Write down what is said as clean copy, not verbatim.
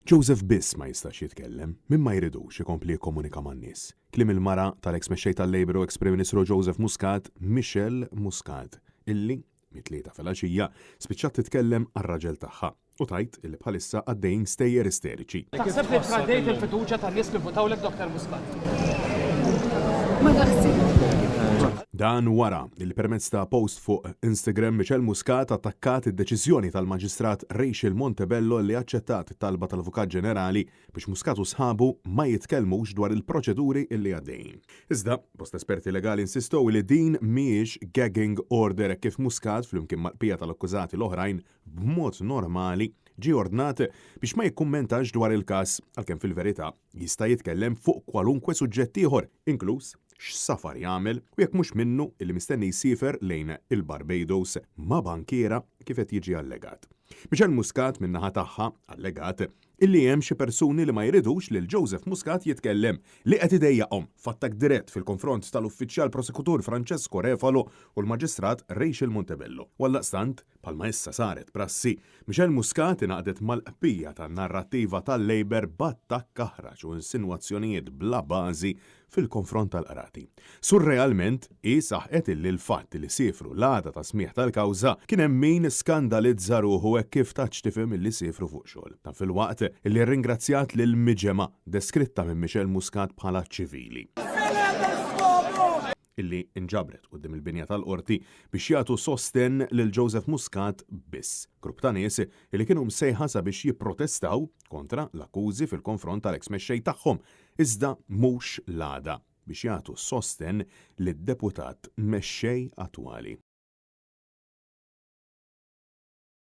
Joseph biss ma jistax jitkellem, min ma jridux ikompli jikkomunika man-nies. Kliem il-mara tal-eks mexxej tal-Labour u eks Prim Ministru Joseph Muscat, Michelle Muscat, illi, mit-Tlieta filgħaxija, spiċċat titkellem għar-raġel tagħha u tgħid illi bħalissa għaddejjin stejjer isteriċi. Taħseb li ttradejt il-fiduċja tan-nies li vvutawlek Dr. Muscat? Ma naħsibx. Dan wara li permezz ta' post fuq Instagram Michelle Muscat attakkat id-deċiżjoni tal-Maġistrat Rachel Montebello li aċċettat it-talba tal-Avukat Ġenerali biex Muscat u sħabu ma jitkellmux dwar il-proċeduri li għaddejjin. Iżda, bosta esperti legali insistew li din mhijiex gagging order hekk kif Muscat flimkien mal-bqija tal-akkużati l-oħrajn b'mod normali ġie ordnat biex ma jikkummentax dwar il-każ għalkemm fil-verità jista' jitkellem fuq kwalunkwe suġġett ieħor, inkluż x'safar jagħmel u jekk mhux minnu li mistenni jsiefer lejn il-Barbados ma' bankiera kif qed jiġi allegat. Michelle Muscat min-naħa tagħha allegat illi hemm xi persuni li ma jridux lil Joseph Muscat jitkellem li qed idejjaqhom f'attakk dirett fil-konfront tal-Uffiċjal Prosekutur Francesco Refalo u l-Maġistrat Rachel Montebello. U għaldaqstant, bħalma issa saret prassi, Michelle Muscat ingħaqdet mal-qbija tan-narrattiva tal-Labour b'attakk aħrax u insinwazzjonijiet bla bażi fil-konfront tal-qrati. Surrealment, hi saħqet illi l-fatt li siefru l-għada tas-smigħ tal-kawża kien hemm min skandalizza ruħu hekk kif tat x'tifhem illi siefru fuq xogħol. Dan filwaqt illi rringrazzjat lill-miġemgħa deskritta minn Michelle Muscat bħala ċivili. Illi nġabret quddiem il-binja tal-Qorti biex jagħtu sostenn lil Joseph Muscat biss. Grupp ta' nies illi kienu msejħa sabiex jipprotestaw kontra l-akkużi fil-konfront tal-eks mexxej tagħhom iżda mhux l-għada biex jagħtu sostenn lid-deputat mexxej attwali.